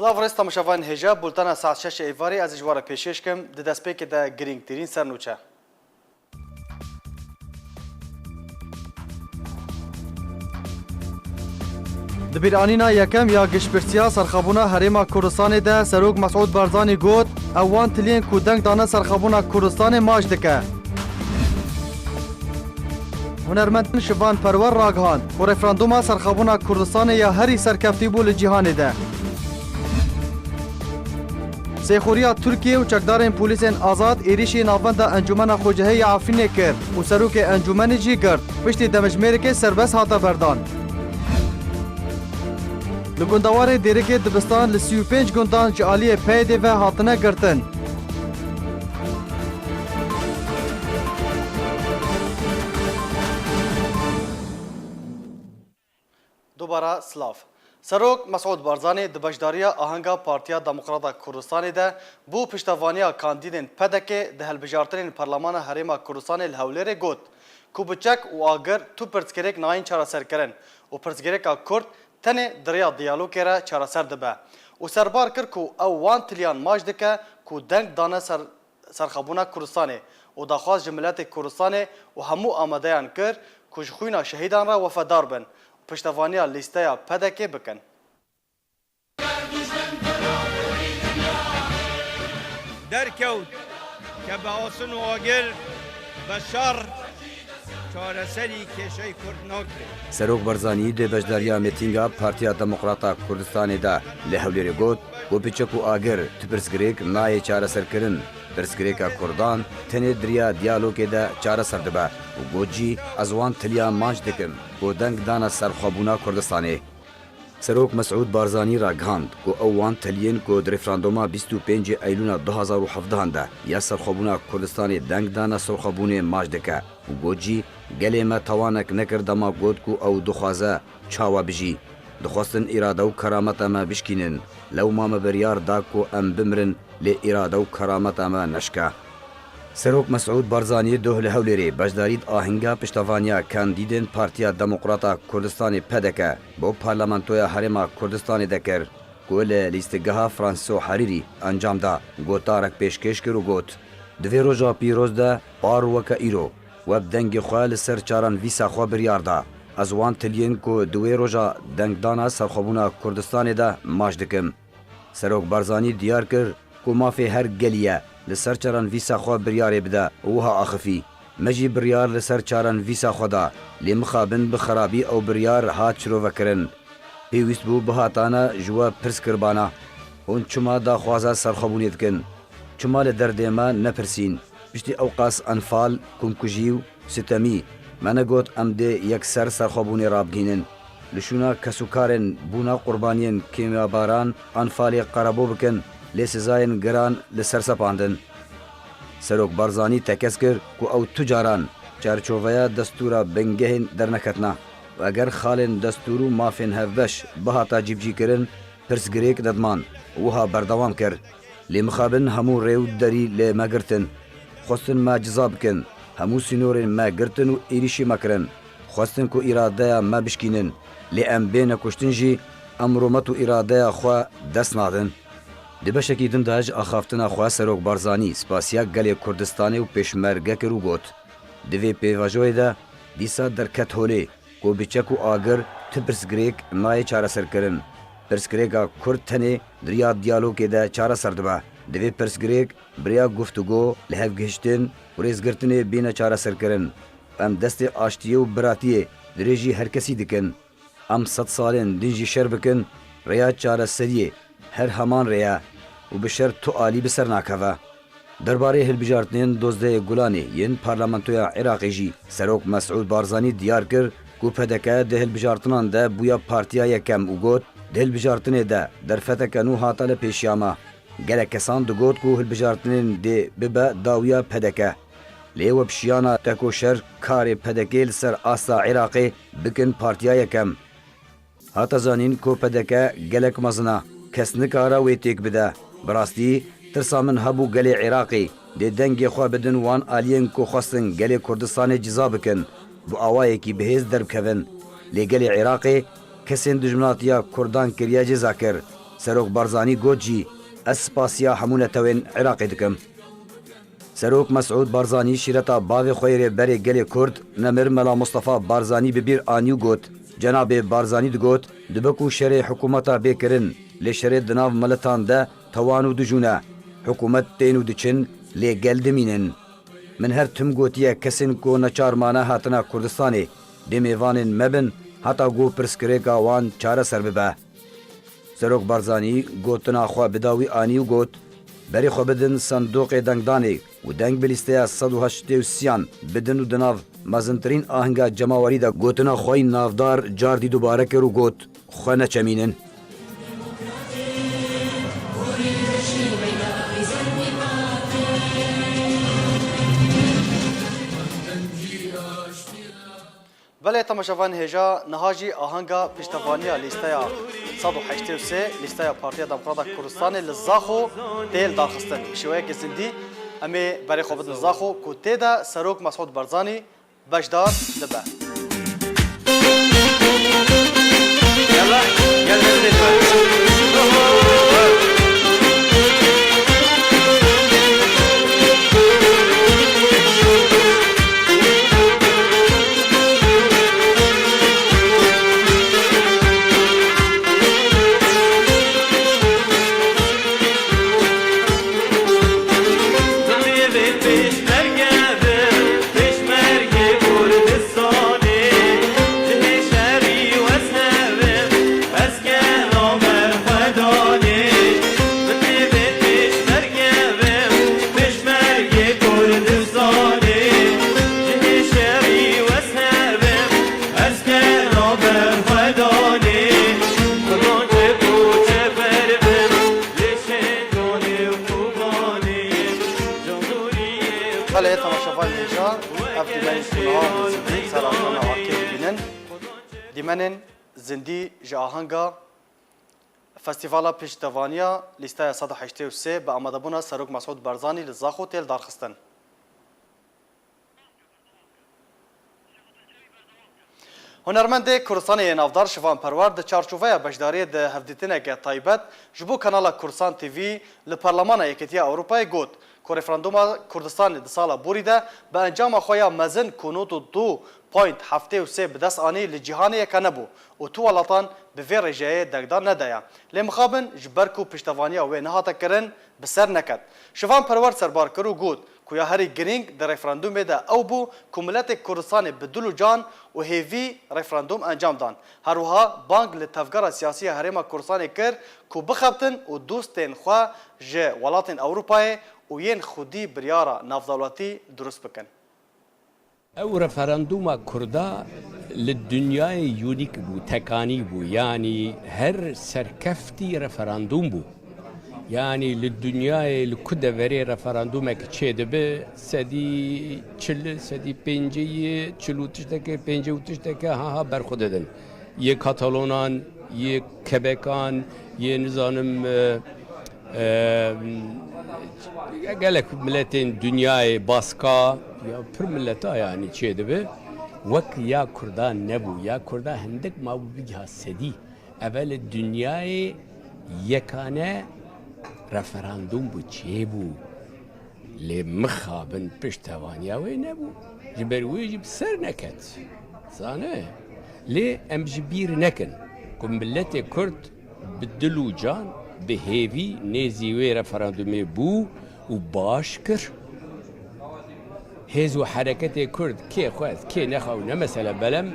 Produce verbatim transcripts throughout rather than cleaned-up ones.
Silav rêz temaşevanên hêja, bultena saet şeş ê êvarê ez ê ji we re pêşkêş kim. Di destpêkê de girîngtirîn sernûçe. Di bîranîna yekem ya giştpirsiya serxwebûna Herêma Kurdistanê de Serok Mesûd Barzanî got, ew wan tiliyên ku deng dane serxwebûna Kurdistanê maç dike. Hunermend Şivan Perwer ragihand ku referanduma serxwebûna Kurdistanê ya herî serkeftî bû li cîhanê de. Sêxuriya Tirkiye û çekdarên polîsên azad êrîşî navenda Encûmena Xwecihê ya Efrînê kir û serokê encûmenê jî girt, piştî demjimêrekê serbest hate berdan. Li gundewarê Dêrikê Dibistan li sî û pênc gundan ji aliyê P Y D ve hatine girtin. Dubara silav. Serok Mesûd Barzanî di beşdariya ahenga Partiya Demokrata Kurdistanê de bo piştevaniya kandîdên P D K di hilbijartinên Parlemana Herêma Kurdistanê li Hewlêrê got ku bi çek û agir tu pirsgirêk nayên çareserkirin û pirsgirêka Kurd tenê di riya diyalogê re çareser dibe û serbar kir ku ew wan tiliyan maç dike ku deng dane ser serxwebûna Kurdistanê û daxwaz ji miletê Kurdistanê û hemû amadeyan kir ku ji xwîna şehîdan re wefedar bin û piştevaniya lîsteya P D K bikin. Derkewt ke bi asin û agir, bi şer çareserî kêşeyê Kurd nake. Serok Barzanî di beşdariya mîtînga Partiya Demokrata Kurdistanê de li Hewlêrê got ku bi çek û agir tu pirsgirêk nayê çareserkirin. Pirsgirêka Kurdan tenê di riya diyalogê de çareser dibe û got jî, ez wan tiliya maç dikim ku deng dane serxwebûna Kurdistanê. Serok Mesûd Barzanî ragihand ku ew wan tiliyên ku di referanduma bîst û pêncê Eylûna du hazar û hevdehan de ya serxwebûna Kurdistanê deng dane serxwebûnê maç dike û got jî, gelê me tawanek nekir dema got ku ew dixwaze çawa bijî. Dixwestin îrade û kerameta me bişkînin. Lewma me biryar da ku em bimirin, lê îrade û kerameta me neşke. Serok Mesûd Barzanî doh li Hewlêrê beşdarî di ahinga piştevaniya kandîdên Partiya Demokrata Kurdistanê P D K bo Parlamentoya Herêma Kurdistanê de kir ku li lîstikgeha Franso Herîrî encam da, gotarek pêşkêş kir û got, di vê roja pîroz de par weke îro we bi dengê xwe li ser çarenvîsa xwe biryar da. Ez wan tiliyên ku di wê roja dengdana serxwebûna Kurdistanê de maç dikim. Serok Barzanî diyar kir ku mafê her gelî ye li ser çarenvîsa xwe biryarê bide û wiha axifî, me jî biryar li ser çarenvîsa xwe da, lê mixabin bi xerabî ew biryar hat şirovekirin. Pêwîst bû bihatana ji we pirs kiribana, hûn çima daxwaza serxwebûnê dikin? Çima li derdê me nepirsîn? Piştî ewqas enfal, komkujî û sitemî, me negot em dê yekser serxwebûnê rabigihînin. Li şûna kesûkarên bûna qurbaniyên kîmyabaran enfalê qerebû bikin, lê sizayên giran li ser sepandin. Serok Barzanî tekez kir ku ew tu caran çarçoveya destûra bingehên derneketine û eger xalên destûr û mafên hevbeş bihata cîbicîkirin, pirsgirêk nediman. Wiha berdewam kir, lê mixabin hemû rê û derî li me girtin. Xwestin me ciza bikin. Hemû sînorên me girtin û êrîşî me kirin. Xwestin ku îradeya me bişkînin. Lê em bêne kuştin jî, em rûmet û îradeya xwe dest nadin. Di beşekî din de ji axaftina xwe Serok Barzanî spasiya gelê Kurdistanê û pêşmerge kir û got, di vê pêvajoyê de dîsa derket holê ku bi çek û agir tu pirsgirêk nayê çareserkirin. Pirsgirêka Kurd tenê di riya diyalogê de çareser dibe. Divê pirsgirêk bi riya guftûgo, lihevgihiştin û rêzgirtinê bîne çareserkirin. Em destê aştiyê û biratiyê dirêjî her kesî dikin. Em sed salên din jî şer bikin, rêya çareseriyê her heman rê ye û bi şer tu alî bi ser nakeve. Derbarê hilbijartinên dozdehê Gulanê yên Parlamentoya Iraqê jî Serok Mesûd Barzanî diyar kir ku P D K di hilbijartinan de bûye partiya yekem û got, di hilbijartinê de derfeteke nû hate li pêşiya me. Gelek kesan digot ku hilbijartinên dê bibe dawiya P D K. Lê we bi şiyana tekoşer karê P D K li ser asta Iraqê bikin partiya yekem. Hate zanîn ku P D K gelek mezin e, kes nikare wê têk bide. Bi rastî, tirsa min hebû gelê Iraqê dê dengê xwe bidin wan aliyên ku xwestin gelê Kurdistanê ciza bikin, bi awayekî bihêz derbikevin. Lê gelê Iraqê kesên dijminatiya Kurdan kiriye ceza kir. Serok Barzanî got jî, ez spasiya hemû netewên Iraqê dikim. Serok Mesûd Barzanî şîreta bavê xwe yê Rêberê Gelê Kurd, Nemir Mela Mustafa Barzanî bi bîr anî û got, Cenabê Barzanî digot, dibe ku şerê hikûmeta bê kirin, lê şerê di nav miletan de tawan û dijûn e. Hikûmet tên û diçin, lê gel dimînin. Min her tim gotiye kesên ku neçar mane hatine Kurdistanê, dê mêvanên me bin, heta ku pirsgirêka wan çareser bibe. Serok Barzanî gotina xwe bi dawî anî û got, Berê xwe bidin sendoqê dengdanê û deng bi lîsteya sed û heştê û sêyan bidin û di nav mezintirîn ahenga cemawerî de gotina xwe yî navdar cardî dubare kir û got, Xwe neçemînin. Belê, temaşevanên hêja, niha jî ahanga piştevaniya lîsteya sed û heştê û sê, lîsteya Partiya Demokrata Kurdistanê li Zaxo tê lidarxistin. Bi şêweyeke zindî em ê berê xwe bidin Zaxo, ku tê de Serok Mesûd Barzanî beşdar dibe. Belê, temaşevanên hêja, ev dîmenên ku niha em li zindî ser ekrana A K dibînin. Dîmenên zindî ji ahanga Festîvala Piştevaniya Lîsteya sed û heştê û sê bi amadebûna Serok Mesûd Barzanî li Zaxo tê lidarxistin. Hunermendê Kurdistanê yê navdar Şivan Perwer di çarçoveya beşdariyê di hevdîtineke taybet ji bo Kanala Kurdistan T V li Parlemana Yekîtiya Ewropayê got ku referandûma Kurdistanê di sala borî de bi encama xwe ya mezin ku nod û du point heftê û sê bi dest anî li cîhanê yekane bû û tu welatan bi vê rêjeyê dengdan nedaye. Lê mixabin ji ber ku piştevaniya wê nehate kirin, bi ser neket. Şivan Perwer serbar kir û got ku ya herî girîng di referandûmê de ew bû ku miletê Kurdistanê bi dil û can û hêvî referandûm encam dan. Her wiha bang li tevgera siyasî ya Herêma Kurdistanê kir ku bixebtin û dostên xwe ji welatên Ewropayê û yên xwedî biryara navdewletî dirust bikin. Ew referandûma Kurda li dinyayê unîk bû, tekanî bû. Yanî her serkeftî referandûm bû. Yanî li dinyayê li ku deverê referandûmek çêdibe, sedî çil, sedî pêncî, çil û tiştekê, pêncî û tiştekê, ha ha berxwe didin. Yê Katalonan, yê Kebekan, yê nizanim, e, e, gelek miletên dinyayê, Baska, ya pir mileta yanî çêdibe. Wek ya Kurda nebû. Ya Kurda hindek mabû bigiha sedî. Eve li dinyayê yekane referandûm bû, çêbû. Lê mixabin piştevaniya wê nebû. Ji ber wê jî bi ser neket. Zane? Lê em ji bîr nekin ku miletê Kurd bi dil û can, bi hêvî nêzî wê referandumê bû û baş kir. Hêz û hereketê Kurd kê xwest, kê nexwest ne mesele, belem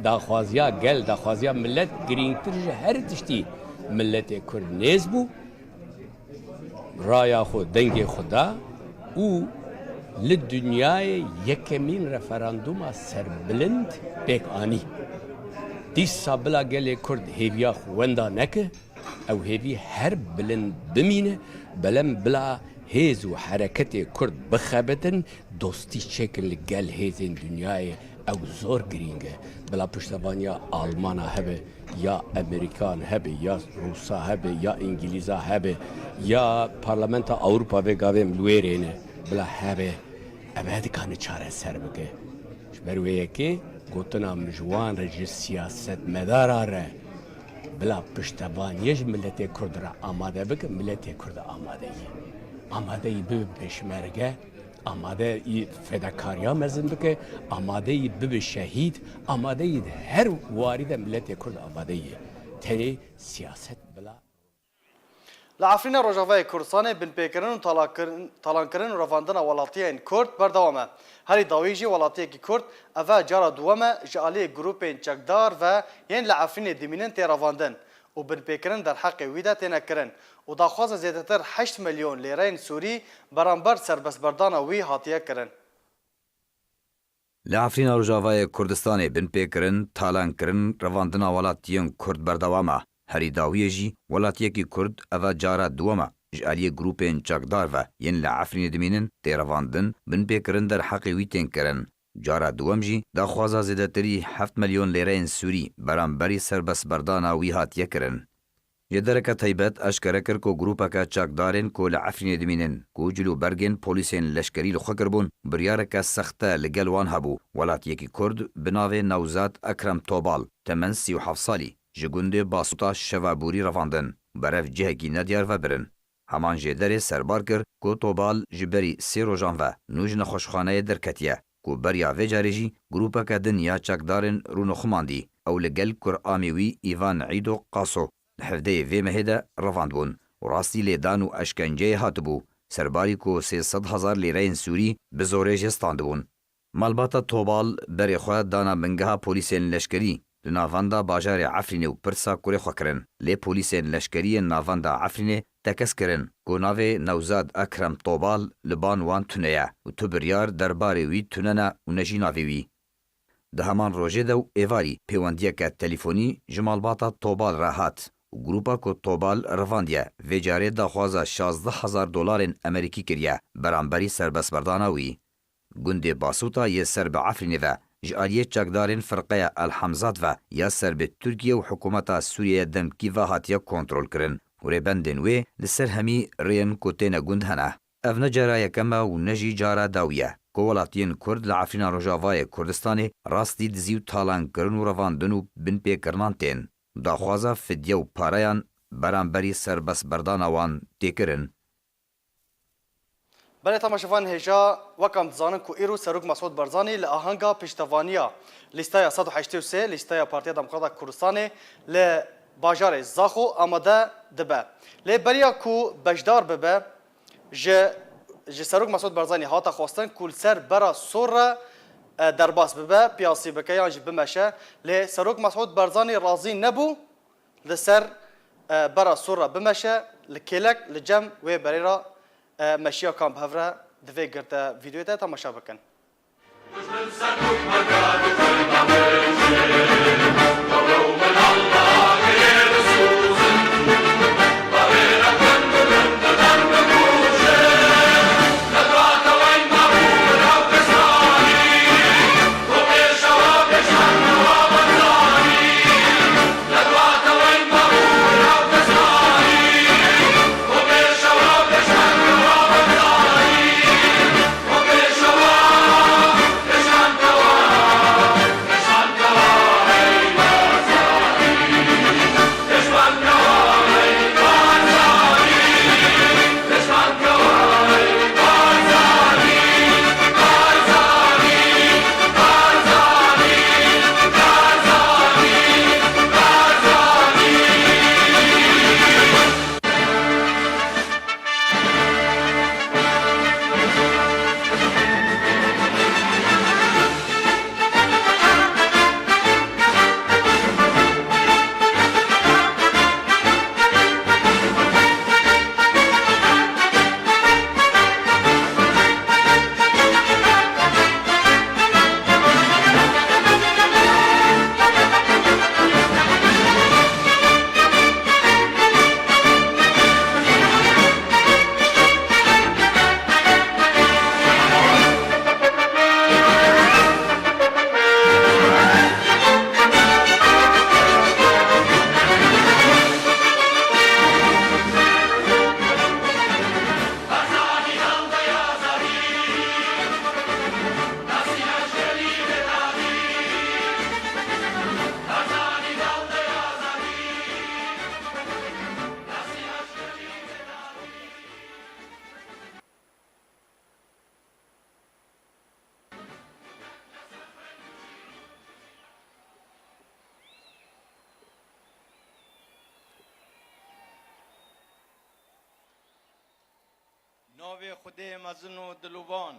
daxwaziya gel, daxwaziya milet girîngtir ji her tiştî miletê Kurd nêz bû. Raya xwe, dengê xwe da û li dinyayê yekemîn referanduma serbilind pêk anî. Dîsa bila gelê Kurd hêviya xwe wenda neke, ew hêvî her bilind bimîne, belem bila hêz û hereketê Kurd bixebitin, dostî çêkin li gel hêzên dinyayê, ew zor girîng e. Bila piştevaniya Almana hebe, ya Amerîkan hebe, ya Rûsa hebe, ya Îngilîza hebe, ya Parlamenta Ewropa vê gavê em li wê rê ne, bila hebe, ev dikane çareser bike. Ji ber wê yekê gotina min ji wan re, ji siyasetmedara re, Bila piştevaniyê ji miletê Kurd re amade bike, miletê Kurd amade yî. Amade yî bibe pêşmerge, amade yî fedakariya mezin bike, amade yî bibe şehîd, amade yî di her warî de miletê Kurd amade yî. Tenê siyaset bila. Li Efrîna Rojavayê Kurdistanê binpêkirin û talakirin, talankirin û revandina welatiyên Kurd berdewam e. Herî dawî jî welatiyekî Kurd, eve cara duwem e, ji aliyê grûpên çekdar ve yên li Efrînê dimînin tê revandin û binpêkirin derheqê wî de têne kirin û daxwaza zêdetir heşt milyon lêreyên Sûrî beramber serbestberdana wî hatiye kirin. Li Efrîna Rojavayê Kurdistanê binpêkirin, talankirin, revandina welatiyên Kurd berdewam e. Herî dawiyê jî welatiyekî Kurd, eve cara duwem e, ji aliyê grûpên çekdar ve yên li Efrînê dimînin tê revandin, binpêkirin derheqê wî tên kirin. Cara duwem jî daxwaza zêdetirî heft milyon lêreyên Sûrî beramberî serbestberdana wî hatiye kirin. Ji dereke taybet eşkere kir ku grûpeke çekdarên ku li Efrînê dimînin, ku cilûbergên polîsên leşkerî li xwe kiribûn, biryareke sexte li gel wan hebû. Welatiyekî Kurd bi navê Newzad Ekrem Tobal, temen sî û heft salî, ji gundê Basuta Şevabûrî revandin, berev cihekî nediyar ve birin. Heman jêderê serbar kir ku Tobal ji berî sê rojan ve nû ji nexweşxaneyê derketiye, ku beriya vê carê jî grûpeke din ya çekdarên rûnixumandî ew li gel kuramê wî Îvan Îdo Qaso di hevdeyê vê mehê de revandibûn û rastî lêdan û eşkenceyê hatibû, serbarî ku sê sed hezar lêreyên Sûrî bi zorê jê standibûn. Malbata Tobal berê xwe dana bingeha polîsên leşkerî di navenda bajarê Efrînê û pirsa kurê xwe kirin. Lê polîsên leşkerî yên navenda Efrînê tekez kirin ku navê Newzad Ekrem Tobal li ban wan tune ye û tu biryar derbarê wî tune ne û ne jî navê wî. Di heman rojê de û êvarî pêwendiyeke telîfonî ji malbata Tobal re hat û grûpa ku Tobal revandiye vê carê daxwaza şazdeh hezar dolarên Amerîkî kiriye beramberî serbestberdana wî. Gundê Basuta yê ser bi Efrînê ve ji aliyê çekdarên firqeya El Hamzat ve ya ser bi Tirkiye û hikûmeta Sûriyeyê demkî ve hatiye kontrolkirin û rêbendên wê li ser hemî rêyên ku têne gund hene. Ev ne cara yekem e û ne jî cara dawî ye ku welatiyên Kurd li Efrîna Rojavayê Kurdistanê rastî dizî û talankirin û revandin û binpêkirinan tên. Daxwaza fidye û pareyan beramberî serbestberdana wan tê kirin. Belê temaşevanên hêja, wek em dizanin ku îro Serok Mesûd Barzanî li ahenga piştevaniya lîsteya sed û heştê û sê, lîsteya Partiya Demokrata Kurdistanê li bajarê Zaxo amade dibe. Lê beriya ku beşdar bibe, ji, ji Serok Mesûd Barzanî hate xwestin ku li ser bera sor re, e, derbas bibe, piyasî bike yan jî bimeşe. Lê Serok Mesûd Barzanî razî nebû li ser, e, bera sor re bimeşe, li kêlek li cem wê berê re, e, meşiya kan bi hev re di vê girte vîdeoyê de temaşe bikin. Navê Xwedê mezin û dilovan.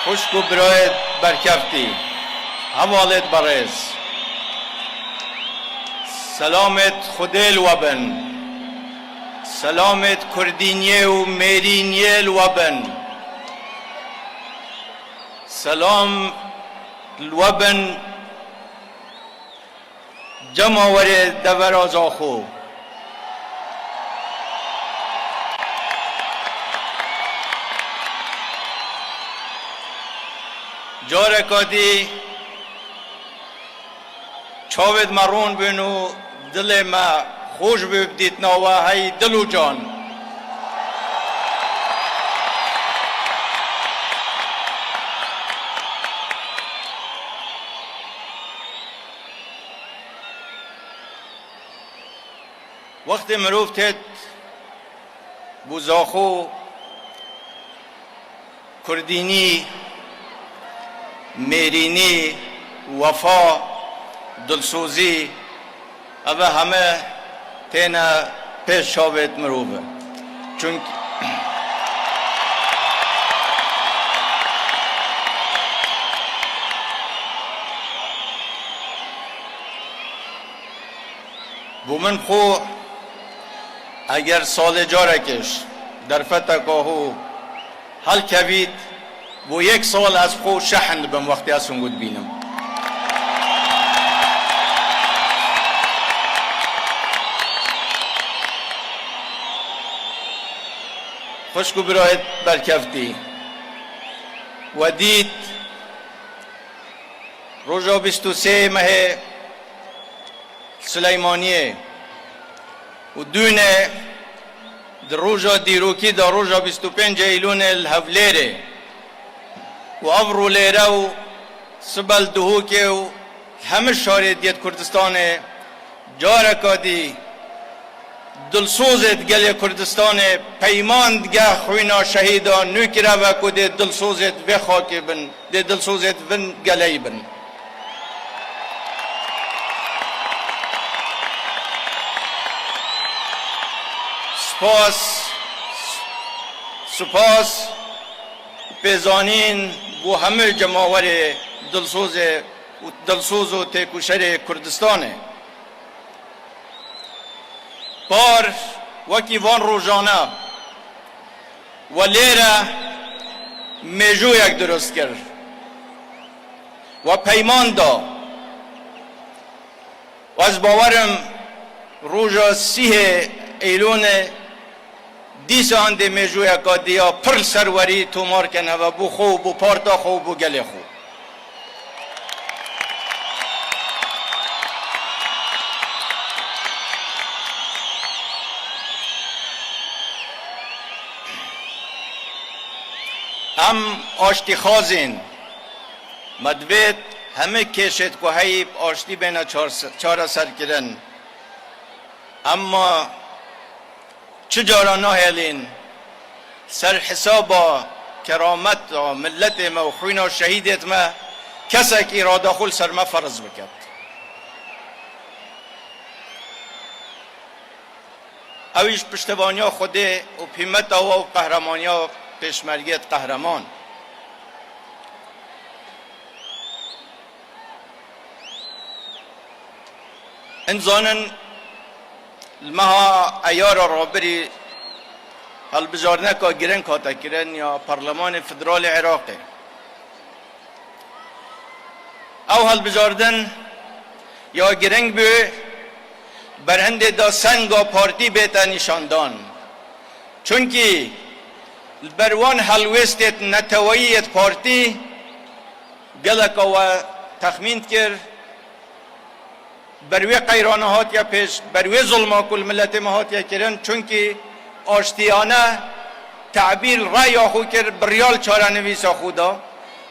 Xwişk û birayêt berkeftî, hevalêt berêz. Selamêt Xwedê li we bin. Selamêt kurdîniyê û mêrîniyê li we bin. Selam li we bin, cemawerê devera Zaxo. Careka dî çavêt me rûn bûn û dilê me xweş bû bi dîtina we, hey dil û can. Wextê mirov têt bo Zaxo, kurdînî, mêrînî, wefa, dilsozî, ev heme têne pêş çavêt mirov. Çunk-, bo min xwe, eger salê carekê ji derfeteka hû helkevît, bo yek sal ez xwe şehn dibim wextê ez hûn dibînim. Xwişk û birayêt berkeftî, we dît roja bîst û sê mehê Sileymaniyê û dûne di roja dîrokî de, roja bîst û pêncê Eylûnê li Hewlêrê û evro lêre û sibe li Duhokê û hemî şarê diyê Kurdistanê careka dî dilsozêt gelê Kurdistanê peyman dige xwîna şehîda nû kireve ku dê dilsozêt vê xakê bin, dê dilsozêt vin geleyî bin. Spas, spas, pêzanîn bo hemû cemawerê dilsozê û dilsoz û têkoşerê Kurdistanê. Par wekî van rojane we lêre mêjûyek dirust kir, we peyman da. Ez bawer im roja sîhê Eylûnê dîsa hindê mêjûyeka diya pir li ser werî tomar keneve bo xwe û bo parta xwe û bo gelê xwe. Em aştîxwazîn. Me divêt hemî kêşêt ku heyî bi aştî bêne çar-, çareserkirin. Emma çi cara nahêlîn ser hisaba kerameta miletê me û xwîna şehîdêt me kesek îrada xwe li ser me ferz biket. Ew jî piştevaniya Xwedê û pîmeta we û qehremanîya pêşmergêt qehreman. Em zanin li meha Eyara rabirî hilbijartineka giring hate kirin ya Parlemanê Federalê Iraqê. Ew hilbijardin ya giring bû, berhindê da senga partî bête nîşandan. Çunkî li ber wan helwêstêt neteweyî yêt partî geleka we texmîn dikir, ber wê qeyrana hatiye pêş, ber wê zulma ku li miletê me hatiye kirin, çunkî aştiyane tebîr reya xwe kir, bi riya li çarenivîsa xwe da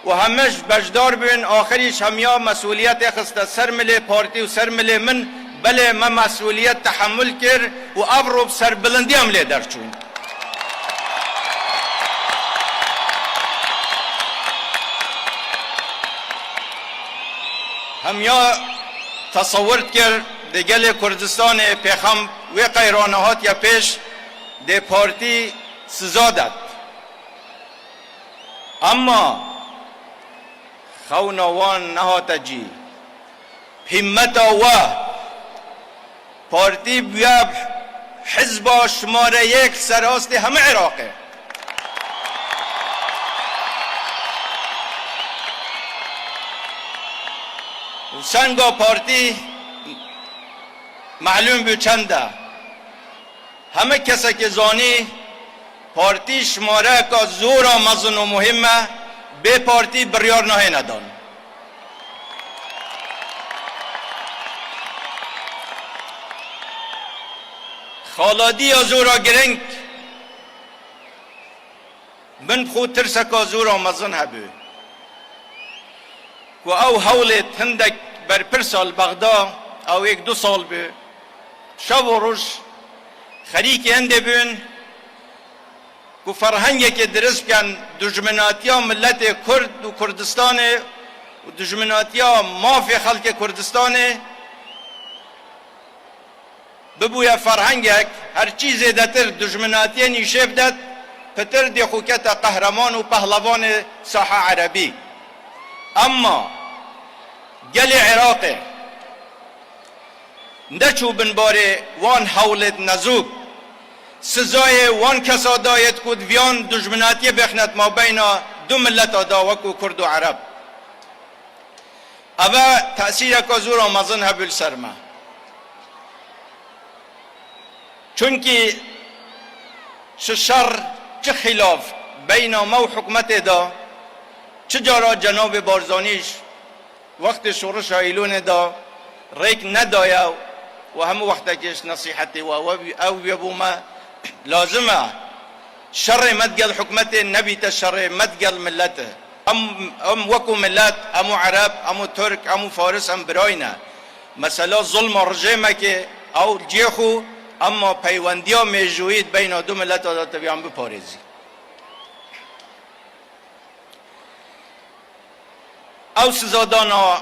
û hemiş beşdar bûn, axirî ji hemiya mesûliyetê xiste ser milê partî û ser milê min, belê me mesûliyet tehemûl kir û evro bi serbilindî em lê derçûn. Em ya tesewir dikir di gelê Kurdistanê pêxem wê qeyrana hatiye pêş dê partî siza det. Emma xewna wan nehate cî. Himmeta we partî bûye hizba şimare yek li ser astê hemî Iraqê. Û senga partî melûm bû çend e. Hemî kesekê zanî, partî şimareyeka zora mezin û muhîm e, bê partî biryar nahêne dan. Xaladiya zora giring. Min bi xwe tirseka zora mezin hebû ku ew hewlêt hindek berpirsa li Bexda, ew yek du sal bû, şev û roj xerîkê hindê bûn ku ferhengekê dirist bikin, dijminatiya miletê Kurd û Kurdistanê û dijminatiya mafê xelkê Kurdistanê bibûye ferhengek, her çî zêdetir dijminatiyê nîşê bidet, pitir dê xwe kete qehreman û pehlevanê saha erebî. Emma gelê Iraqê neçû bin barê wan hewlêt nezûk, sizayê wan kesa dayêt ku diviyan dijminatiyê bêxnet mabeyna du mileta da wekû Kurd û Ereb. Eve tesîreka zora mezin hebû li ser me. Çunkî çi şer, çi xîlaf beyna me û hikûmetê de, çi cara cenabê Barzanî ji wextê şorişa Îlûnê de rêk nedaye û hemû wextekê ji nesîhetê we, we, ew wê bû me lazim e. Şerê me digel hikûmetê nebîte şerê me digel milet e. Em, em wekû milet, em û Ereb, em û Tirk, em û Faris, em birayî ne. Mesela zulma rijêmekê ew cihê xwe, emma peywendiya mêjûyî di beyna du mileta de teviyan biparêzî. Ew sizadana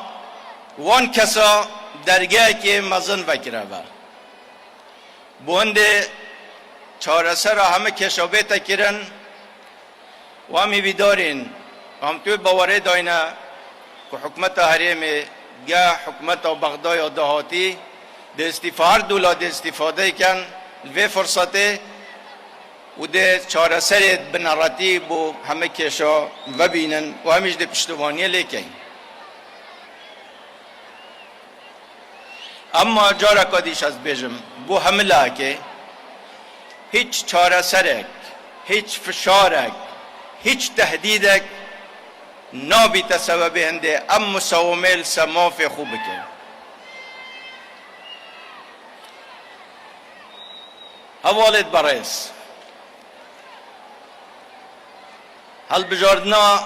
wan kesa dergehekê mezin vekireve. Bo hindê çaresera hemî kêşa bête kirin, û em hêvîdarîn, em tu bawerê dayne ku hikûmeta herêmê, geh hikûmeta Bexdaya dahatî dê îstîfa, her du la dê îstîfade ken li vê firsetê û dê çareserê bineretî bo hemî kêşa vebînin û em jî dê piştivaniyê lê keyn. Emma careka dî ez dibêjim, bo hemilakê, hîç çareserek, hîç fişarek, hîç tehdîdek nabîte sebebê hindê em musawimê li ser mafê xwe bikin. Hevalêt berêz, hilbijardina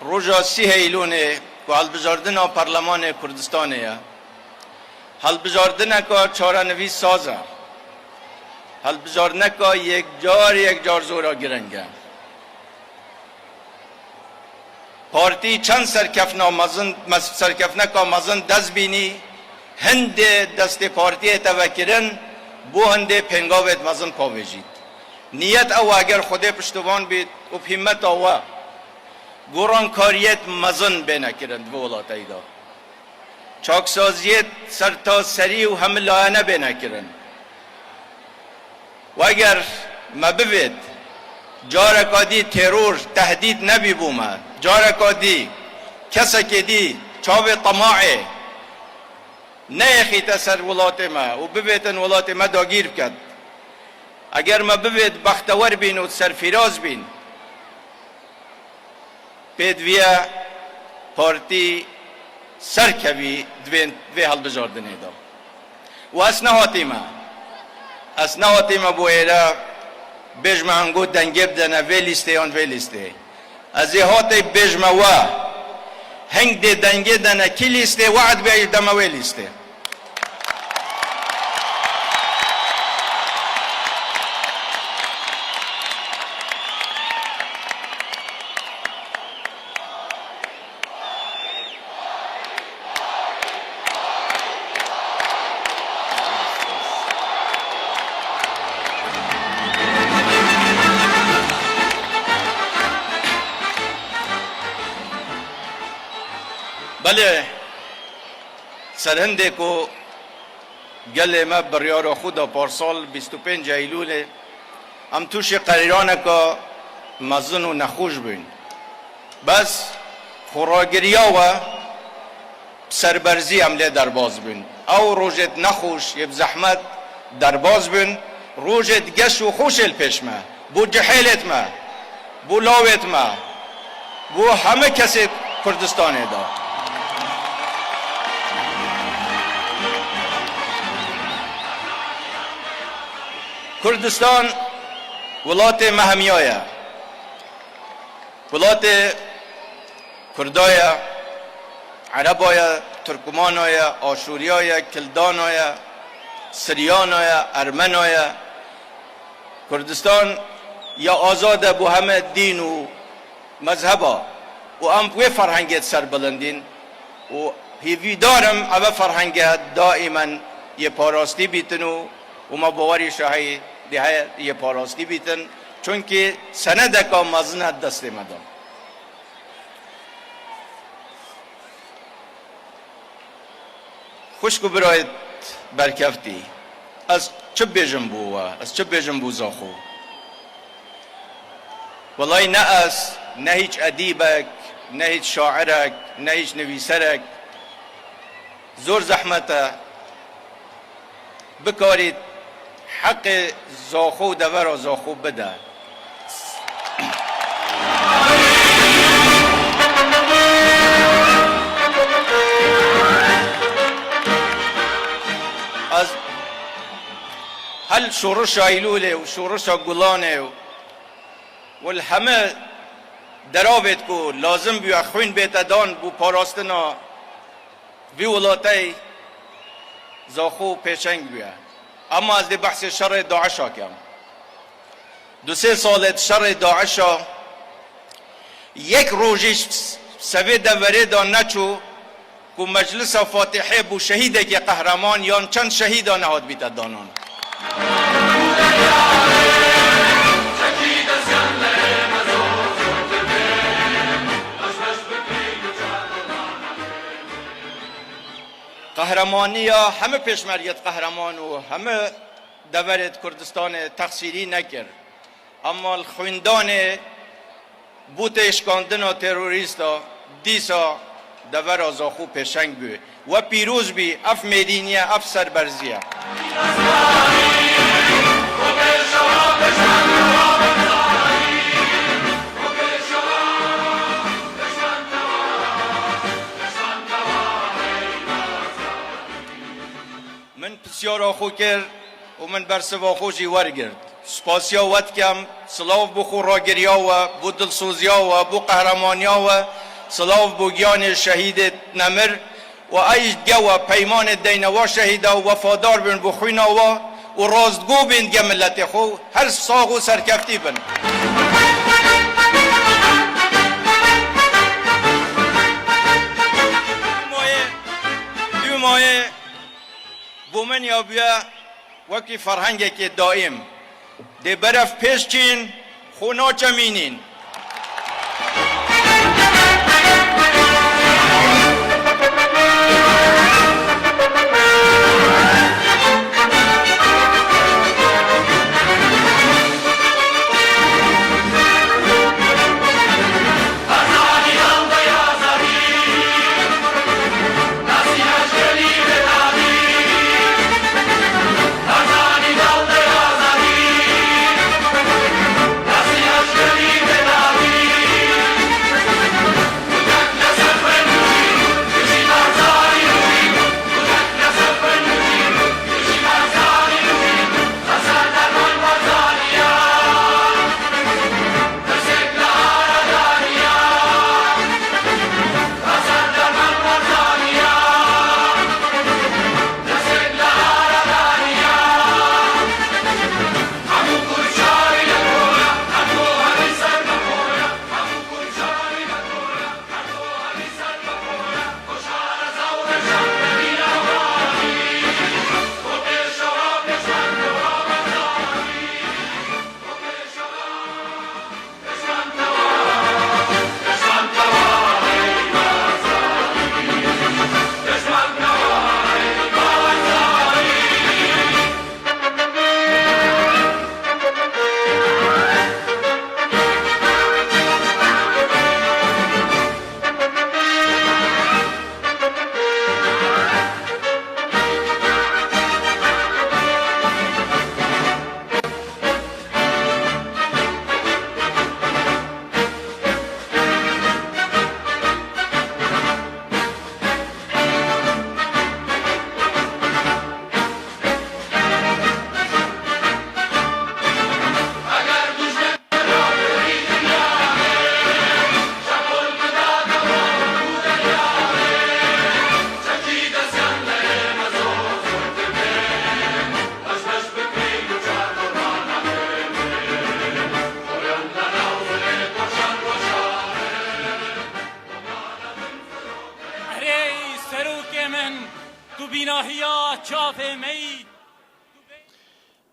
roja sîhê Îlûnê ku hilbijardina Parlemanê Kurdistanê ye, hilbijardineka çarenivîs saz e, hilbijardineka yekcar yekcar zora giring e. Partî çend serkefna mezin, mes-, serkefneka mezin dest bînî, hindê destê partiyê teve kirin, bo hindê pêngavêt mezin pavêjît. Niyet ew e, eger Xwedê piştivan bît û bi hîmmeta we, gorankariyêt mezin bêne kirin di vê welateyî de. Çaksaziyêt sertaserî û hemilayene bêne kirin. Weger me bivêt, careka dî teror, tehdîd nebîbû me, careka dî, kesekê dî çavê temaê neyêxîte ser welatê me û bivêtin welatê me dagîr biket. Eger me bivêt bextewer bîn û serfîraz bîn, pêdiviye partî serkevî di vê, vê hilbijardinê de. Û ez nehatîme, ez nehatîme bo êre bêjme ango dengê bidene vê lîstê yan vê lîstê. Ez ê hatê bêjme we, hing dê dengê dene kî lîstê, we'd bê deme wê lîstê. Belê, serhindê ku gelê me biryara xwe da parsal bîst û pênc Eylûlê, em tûşî qeyraneke mezin û nexweş bûn. Bes xwe ragiriya we bi serberzî em lê derbas bûn. Ew rojêt nexweş yê bi zehmet derbas bûn, rojêt geş û xweş ê li pêş me. Bo cihêlêt me, bo lawêt me, bo heme kesê Kurdistanê de. Kurdistan welatê me hemiya ye. Welatê Kurda ye, Ereba ye, Turkmana ye, Aşûriya ye, Kildana ye, Siryana ye, Ermena ye. Kurdistan ya azad e bo heme dîn û mezheba û em bi wê ferhengê di ser bilind in û hêvîdar im eve ferhenge daîmen yê parastî bîtin û, û me bawerî şahî dê heye yê parastî bîtin. Çunkî senedeka mezin e di destê me de. Xwişk û birayê berkeftî, ez çi bêjim bo we? Ez çi bêjim bo Zaxo? Welay ne ez, ne hîç edîbek, ne hîç şairek, ne hîç nivîserek. Zor zehmet e bikarît heqê Zaxo û devera Zaxo bide. Ez hel şorişa Eylûlê û şorişa Gulanê û, û li heme deravêt ku lazim bûye xwîn bête dan bo parastina vî welatey Zaxo pêşeng bûye. Ema ez dê behsê şerê DAIŞa kem. Du sê salê di şerê DAIŞa yek rojî ji sevê deverê de neçû ku meclisa Fatihê bo şehîdekê qehreman yan çend şehîda nehatbîte danan. Qehremaniya heme pêşmergêt qehreman û heme deverêt Kurdistanê texsîrî nekir. Ema li xwîndanê bo têşkandina terorîsta dîsa devera Zaxo pêşeng bû. We pîroz bî, ev mêrîniye, ev serberzî ye. Min pisyara xwe kir û min bersiva xwe jî wergirt. Spasiya we dikem, silav bo xwe ragiriya we, bo dilsoziya we, bo qehramaniya we, silav bo giyanê şehîdê nemir û ey jî dige we peymanê deyne wa şehîda û wefadar bin bo xwîna wa û rastgo bin dige miletê xwe. Her sax û serkeftî bin. Dûmayê, dûmayê Bo min ya bûye wekî ferhengekê daîm. Dê berev pêş çîn, xwe naçemînîn.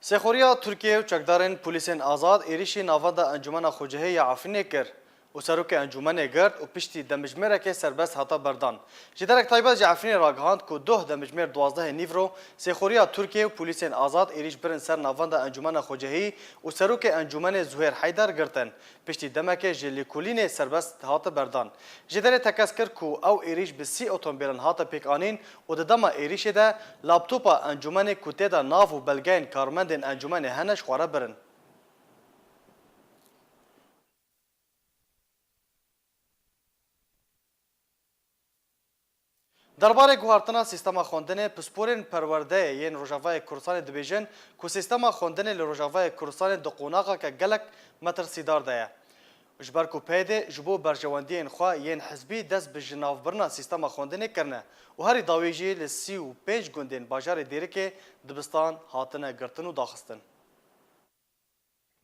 Sêxuriya Tirkiye û çekdarên polîsên azad êrîşî navenda Encûmena Xwecihî ya Efrînê kir û serokê Encûmenê girt û piştî demjimêrekê serbest hate berdan. Ji derek taybet ji Efrînê ragihand ku duh demjimêr duwazdehê nîvro Sêxuriya Tirkiye û polîsên azad êrîş birin ser navenda Encûmena Xwecihî û serokê Encûmenê Zuhêr Heyder girtin. Piştî demekê ji lêkolînê serbest hate berdan. Jêderê tekez kir ku ew êrîş bi sî otomobîlan hate pêkanîn û di dema êrîşê de laptopa encûmenê ku tê de nav û belgeyên karmendên encûmenê hene ji xwe re birin. Derbarê guhartina sîstema xwendinê, pisporên perwerdeyê yên Rojavayê Kurdistanê dibêjin ku sîstema xwendinê li Rojavayê Kurdistanê di qonaxeke gelek metirsîdar de ye. Ji ber ku P Y D ji bo berjewendiyên xwe yên hizbî dest bi jinavbirina sîstema xwendinê kirine û herî dawî jî li sî û pênc gundên bajarê Dêrikê dibistan hatine girtin û daxistin.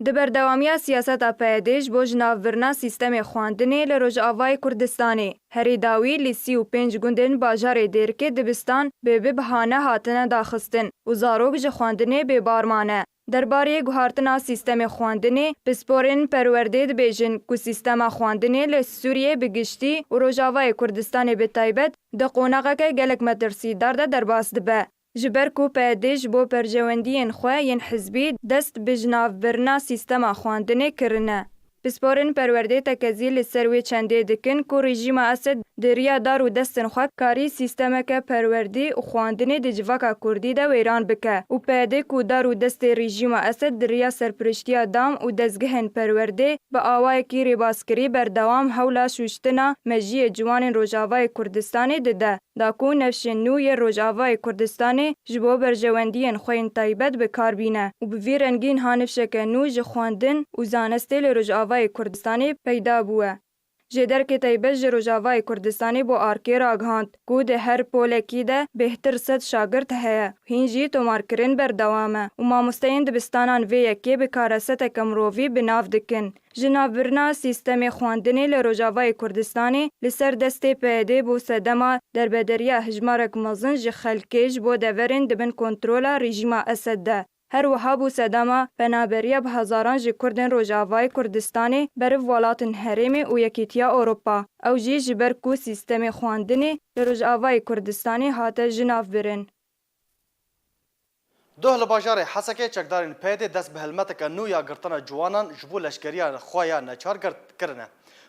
Di berdewamiya siyaseta P Y D ji bo jinavbirina sîstemê xwendinê li Rojavayê Kurdistanê, herî dawî li sî û pênc gundên bajarê Dêrikê dibistan bê bi bihane hatine daxistin û zarok ji xwendinê bêbar mane. Derbarê guhartina sîstemê xwendinê, pisporên perwerdê dibêjin ku sîstema xwendinê li Sûriyê bi giştî û Rojavayê Kurdistanê bi taybet di qonaxeke gelek metirsîdar de derbas dibe. Ji ber ku P Y D ji bo berjewendiyên xwe yên hizbî dest bi jinavbirina sîstema xwendinê kirine. Pisporên perwerdê tekezî li ser wê çendê dikin ku rejîma Esed di riya dar û destên xwe karî sîstemeke perwerdî û xwendinê di civaka kurdî de wêran bike û P Y D ku dar û destê rejîma Esed di riya serpiriştiya dam û dezgehên perwerdê bi awayekî rêbaskirî berdewam hewla şûştina mejiyê ciwanên Rojavayê Kurdistanê dide. Da ku newşên nû yê Rojavayê Kurdistanê ji bo berjewendiyên xwe yên taybet bi kar bîne û bi vî rengî niha nifşeke nû ji xwendin û zanistê li Rojavayê Kurdistanê peyda bûye. Jêderkê taybet ji Rojavayê Kurdistanê bo arkê ragihand ku di her polekî de bêhtir sed şagirt heye û hîn jî tomarkirin berdewam e û mamosteyên dibistanan vê yekê bi kareseteke mirovî bi nav dikin. Ji navbirina sîstemê xwendinê li Rojavayê Kurdistanê li ser destê P Y D bû sedema derbederiya hejmarek mezin ji xelkê ji bo deverên di bin kontrola rejîma Esed de. Her wiha bû sedema penaberiya bi hezaran ji Kurdên Rojavayê Kurdistanê beriv welatên herêmê û Yekîtiya Ewropa. Ew jî ji ber ku sîstemê xwendinê li Rojavayê Kurdistanê hate jinavbirin. Doh li bajarê Hesekê çekdarên P Y D dest bi helmeteke nû ya girtina ciwanan ji bo leşkeriya xwe ya neçar girt kirine.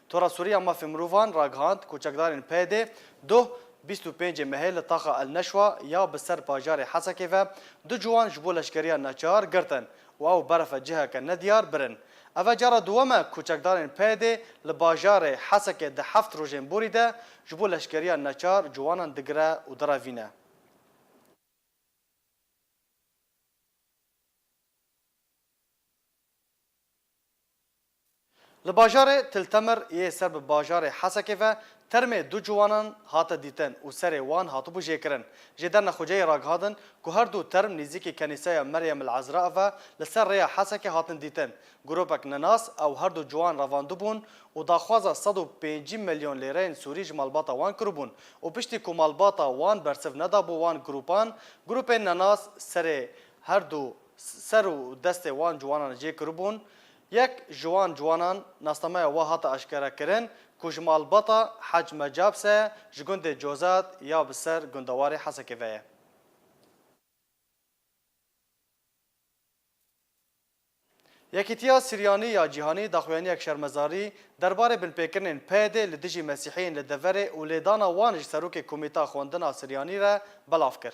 Tora Sûrî ya Mafê Mirovan ragihand ku çekdarên P Y D doh bîst û pêncê mehê li taxa El Neşwa ya bi ser bajarê Hesekê ve du ciwan ji bo leşkeriya neçar girtin û ew berefe ciheke nediyar birin. Ev e cara duwem e ku çekdarên P Y D li bajarê Hesekê di heft rojên borî de ji bo leşkeriya neçar ciwanan digire û direvîne. Li bajarê Til Temir yê ser bi bajarê Hesekê ve termê du ciwanan hate dîtin û serê wan hatibû jêkirin. Jêderna Xweceyê ragihandin ku her du term nêzîkî kenîseya Meryem El Ezra ve li ser rêya Hesekê hatin dîtin. Grûpek nenas ew her du ciwan revandibûn û daxwaza sed û pêncî milyon lêreyên Sûrî ji malbata wan kiribûn û piştî ku malbata wan bersiv nedabû wan grûpan, grûpên nenas serê her du ser û destê wan ciwanan jê kiribûn. Yek ji wan ciwanan nasnameya we hate eşkerekirin ku ji malbata Hec Mecabse ji gundê Cozat ya bi ser gundewarê Hesekê ve ye. Yekîtiya Siryanî ya Cîhanî daxuyaniyek şermezarî derbarê binpêkirinên P Y D li dijî Mesîhiyên li deverê û lêdana wan ji serokê Komîta Xwendina Siryanî re belav kir.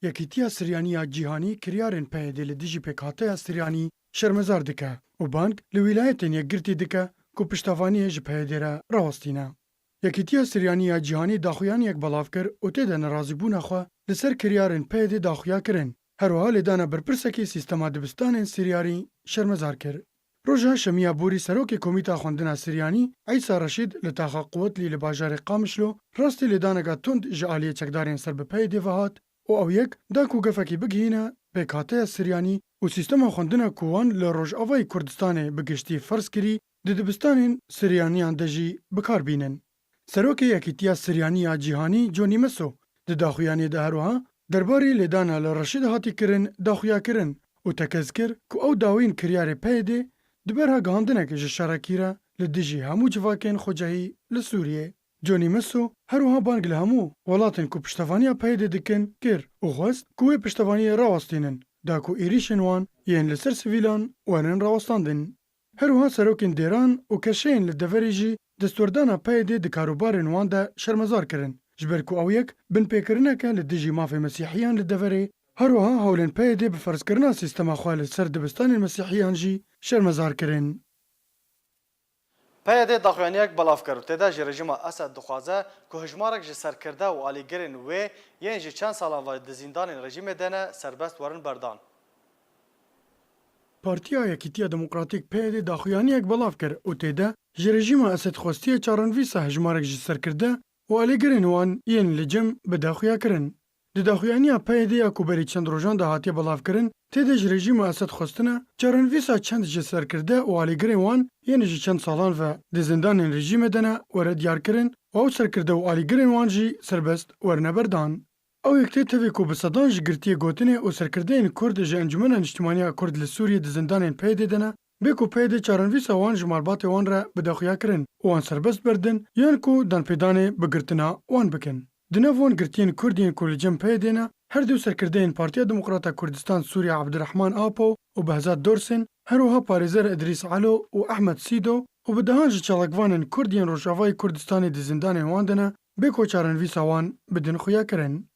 Yekîtiya Siryanî ya Cîhanî kiryarên P Y D li dijî pêkhateya Siryanî şermezar dike û bang li Wîlayetên Yekgirtî dike ku piştevaniyê ji P Y D re rawestîne. Yekîtiya Siryanî ya Cîhanî daxuyaniyek belav kir û tê de nerazîbûna xwe li ser kiryarên P Y D daxuya kirin. Her wiha lêdana berpirsekî sîstema dibistanên Siryanî şermezar kir. Roja Şemiya Borî serokê Komîta Xwendina Siryanî Eysa Reşîd li taxa Quwetlî li bajarê Qamişlo rastî lêdaneka tund ji aliyê çekdarên ser bi P Y D ve hat û ew yek da ku gefekî bigihîne pêkhateya Siryanî û sîstema xwendina ku wan li Rojavayê Kurdistanê bi giştî ferz kirî di dibistanên Siryaniyan de jî bi kar bînin. Serokê Yekîtiya Siryanî ya Cîhanî Johnny Meso di daxuyaniyê de her wiha Derbarî lêdana li Reşîd hatî kirin daxuyakirin û tekez kir ku ew dawîn kiryarê P Y D'ê di ber ha gihandinekê ji şerekî re li dijî hemû civakên xwecehî li Sûriyê. Johnny Messo her wiha bang li hemû welatên ku piştevaniya P Y D'ê dikin kir û xwest ku wê piştevaniyê rawestînin, da ku êrîşên wan yên li ser sivîlan werin rawestandin. Her wiha serokên dêran û keşeyên li deverê jî destwerdana P Y D'ê di karûbarên wan de şermezar kirin, ji ber ku ew yek binpêkirineke li dijî mafê Mesîhiyan li deverê, her wiha hewlên P Y D'ê bi ferzkirina sîstema xwe li ser dibistanên Mesîhiyan jî şermezar kirin. P Y D'ê daxuyaniyek belav kir û tê de ji rejîma Esed dixwaze ku hejmarek ji serkirde û alîgirên wê yên ji çend salan ve di zîndanên rejîmê de ne serbest werin berdan. Partiya Yekîtiya Demokratîk P Y D daxuyaniyek belav kir û tê de ji rejîma Esed xwestiye çarenivîsa hejmarek ji serkirde û alîgirên wan yên li cem bide xuyakirin. Di daxuyaniya P Y D ya ku berî çend rojan de hatiye belavkirin, tê de ji rejîma Esed xwestine çarenivîsa çend ji serkirde û alîgirên wan yên ji çend salan ve di zindanên rejîmê de ne were diyarkirin û ew serkirde û alîgirên wan jî serbest werine berdan. Ew yek tê tevî ku bi sedan ji girtiyê gotinê û serkirdeyên Kurd ji Encûmena Niştimaniya Kurd li Sûriyê di zindanên P Y D de ne, bê ku P Y D çarenivîsa wan ji malbatê wan re bide xuyakirin û wan serbest berdin yan ku danpêdanê bi girtina wan bikin. Di nav wan girtiyên Kurd yên ku li cem P Y D ne, her du serkirdeyên Partiya Demokrata Kurdistan Sûriye Abdurrahman Apo û Behzat Dorsin, her wiha parêzer Idrîs Alo û Ehmed Sîdo û bi dehan ji çalakvanên Kurd yên Rojavayê Kurdistanê di zindanên wan de ne, bê ku çarenivîsa wan bidin xuyakirin.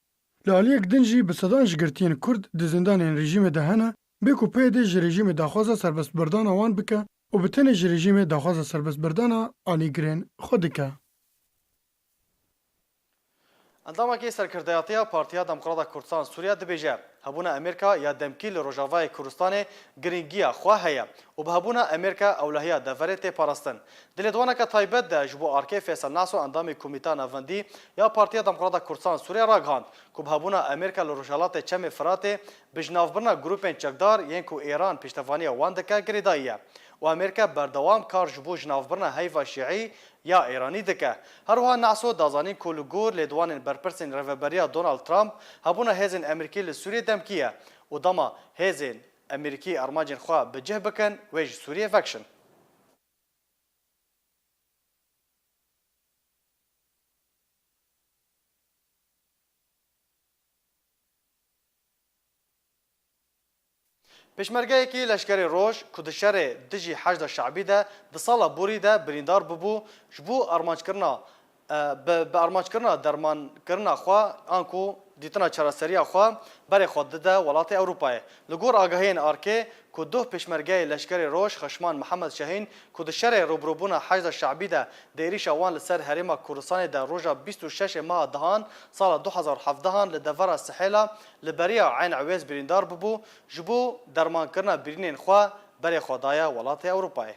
Li aliyek din jî bi sedan ji girtiyên Kurd di zindanên rejîmê de hene, bê ku P Y D ji rejîmê daxwaza serbestberdana wan bike û bi tenê ji rejîmê daxwaza serbestberdana alîgirên xwe dike. Endamekî serkirdeyatiya Partiya Demokrata Kurdistan Sûriye dibêje, hebûna Amerîka ya demkî li Rojavayê Kurdistanê girîngiya xwe heye û bi hebûna Amerîka ewlehiya deverê tê parastin. Di lêdwaneke taybet de ji bo arkê Feysel Naso endamê Komîta Navendî ya Partiya Demokrata Kurdistan Sûriye ragihand ku bi hebûna Amerîka li Rojhilatê Çemê Firatê bi jinavbirina grûpên çekdar yên ku Îran piştevaniya wan dike girêdayî ye û Amerîka berdewam kar ji bo jinavbirina heyva şîî ya Îranî dike. Her wiha Naso da zanîn ku li gor lêdwanên berpirsên rêveberiya Donald Trump hebûna hêzên Amerîkî li Sûriyê demkî ye û dema hêzên Amerîkî armancên xwe bi cih bikin, wê ji Sûriyê vekişin. Pêşmergeyekî Leşkerê Roj ku di şerê dijî Heşda Şe'bî de di sala borî de birîndar bûbû, ji bo armanckirina, e, bi, bi armanckirina dermankirina xwe anku dîtina çareseriya xwe berê xwe dide welatê Ewropayê. Li gor agahiyên arkê ku duh pêşmergeyê Leşkerê Roj Xeşman Mihemed Şehîn ku di şerê rûbirûbûna Heşda Şe'bî de di êrîşa wan li ser Herêma Kurdistanê de roja bîst û şeş meha dehan sala du hezar û hevdehan li devera Sihêla li beriya Eyn Ewêz birîndar bûbû, ji bo dermankirina birînên xwe berê xwe daye welatê Ewropayê.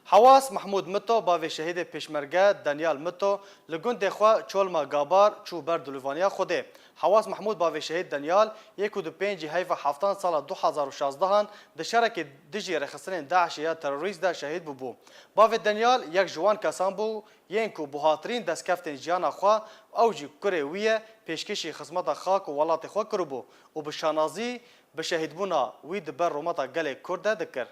Hewas Mehmûd Mito, bavê şehîdê pêşmerge Denyal Mito, li gundê xwe Çolma Gabar çû ber dilûvaniya Xwedê. Hewas Mehmûd, bavê şehîd Denyal, yê ku di pêncî heyva heftan sala du hezar û şazdehan di şerekê dijî rêxistinên DAIŞê ya terorîst de şehîd bûbû. Bavê Denyal yek ji wan kesan bû, yên ku buhatirîn destkeftên jiyana xwe, ew jî kurê wî ye, pêşkêşî xizmeta xak û welatê xwe kiribû û bi şanazî bi şehîdbûna wî di ber rûmeta gelê Kurd de dikir.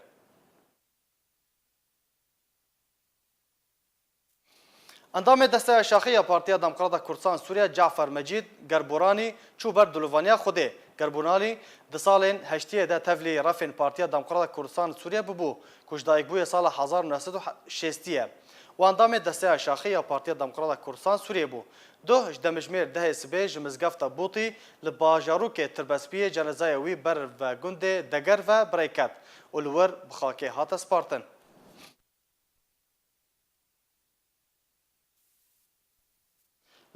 Endamê Desteya Şaxî ya Partiya Demokrata Kurdistan Sûriye Cafer Mecîd Gerboranî çû ber dilûvaniya Xwedê. Gerboranî di salên heştiyê de tevlî refên Partiya Demokrata Kurdistan Sûriye bûbû, ku ji dayikbûyê sala hezar û neh sed û şêstî ye û endamê Desteya Şaxî ya Partiya Demokrata Kurdistan Sûriye bû. Duh ji demjimêr dehê sibê ji mizgefta Bûtî li bajarokê Tirbespiyê cenezaya wî ber ve gundê Deger ve bi rê ket û li wir bi xakê hate spartin.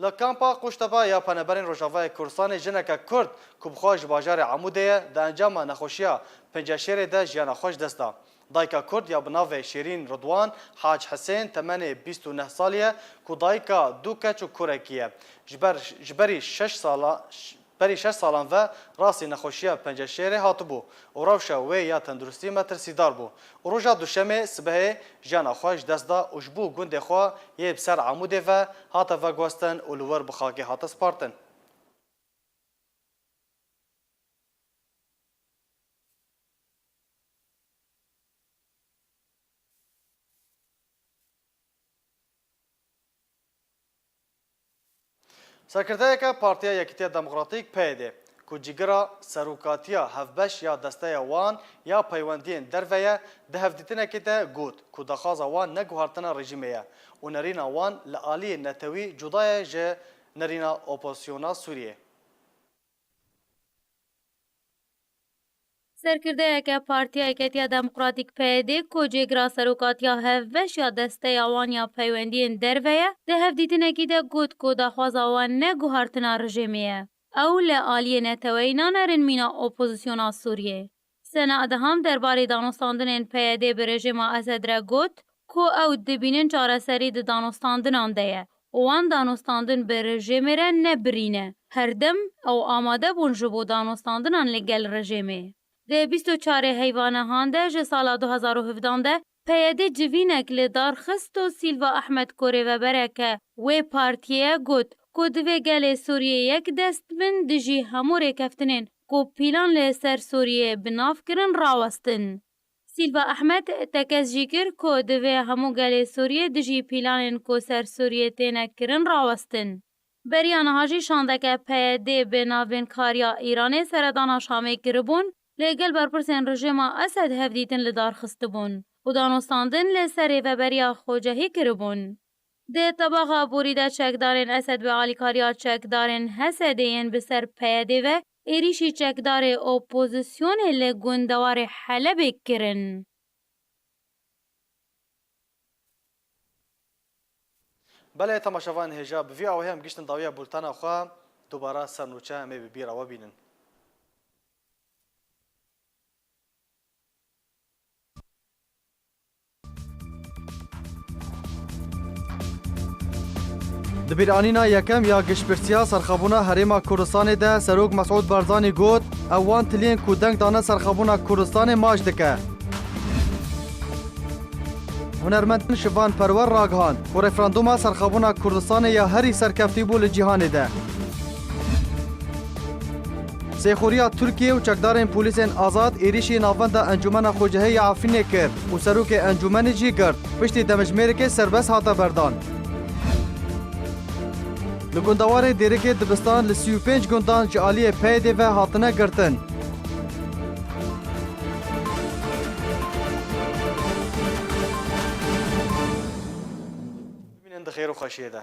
Li kampa Quşteba ya Penaberên Rojavayê Kurdistanê jineke Kurd ku bi xwe ji bajarê Amûdê ye, di encama nexweşiya penceşêrê de jiyana xwe ji dest da. Dayika Kurd ya bi navê Şêrîn Ridwan Hac Hisên temenê bîst û neh salî ye ku dayika du keç û kurekî ye. Ji ber, ji berî şeş sala, ş-, berî şeş salan ve rastî nexweşiya penceşêrê hatibû û rewşa wê ya tenduristî metirsîdar bû û roja Duşemê sibehê jiyana xwe ji dest da û ji bo gundê xwe yê bi ser Amûdê ve hate veguhestin û li wir bi xakê hate spartin. Serkirdeyeke Partiya Yekîtiya Demokratîk, P Y D, ku cîgira serokatiya hevbeş ya desteya wan ya peywendiyên derve ye, di hevdîtinekê de got ku daxwaza wan ne guhartina rejîmê ye û nerîna wan li aliyê netewî cuda ye ji nerîna opozisyona Sûriyê. Serkirdeyeke Partiya Yeketiya Demokratîk, P Y D, ku cêgira serokatiya hevbeş ya desteya wan ya peywendiyên derve ye, di hevdîtinekî de got ku daxwaza wan ne guhartina rejêmê ye. Ew li aliyê neteweyî nanerin mîna opozisyona Sûriyê. Sena Adham derbarê danûstandinên P Y D bi rejêma Esed re got ku ew dibînin çareserî di danûstandinan de ye û wan danûstandin bi rejêmê re ne birî ne. Her dem ew amade bûn ji bo danûstandinan li gel rejêmê. Di bîst û çarê heyva nihan de ji sala du hezar û hevdan de P Y D civînek li dar xist û Silva Ahmed ku rêvebereke wê partiyê ye got ku divê gelê Sûriyê yek dest bin dijî hemû rêkeftinên ku pîlan li ser Sûriyê bi nav kirin rawestin. Silva Ahmed tekez jî kir ku divê hemû gelê Sûriyê dijî pîlanên ku ser Sûriyê têne kirin rawestin. Beriya niha jî şandeke P Y D bi navbênkariya Îranê seredana Şamê kiribûn, lê gel berpirsên rejêma Esed hevdîtin li dar xistibûn û danûstandin li ser rêveberiya xwecehî kiribûn. Di tebaxa borî de çekdarên Esed bi alîkariya çekdarên H S D'ê yên bi ser P Y D ve êrîşî çekdarê opozisyonê li gundewarê Helebê kirin. Belê, temaşevanên hêja, bi vî awayî em giştin dawiya bultena xwe, dubara ser nûçe em ê bi bîra we bînin. Di bîranîna yekem ya giştpirsiya serxwebûna Herêma Kurdistanê de Serok Mesûd Barzanî got, ew wan tiliyên ku deng dane serxwebûna Kurdistanê maç dike. Hunermend Şivan Perwer ragihand ku referandûma serxwebûna Kurdistanê ya herî serkeftî bû li cîhanê de. Sêxuriya Tirkiye û çekdarên polîsên azad êrîşî navenda Encûmena Xwecihê ya Efrînê kir û serokê encûmenê jî girt. Piştî demjimêrekê serbest hate berdan. Li gundewarê Dêrikê Dibistan li sî û pênc gundan ji aliyê P Y D ve hatine girtin. Bimînin di xêr û xweşiyê de.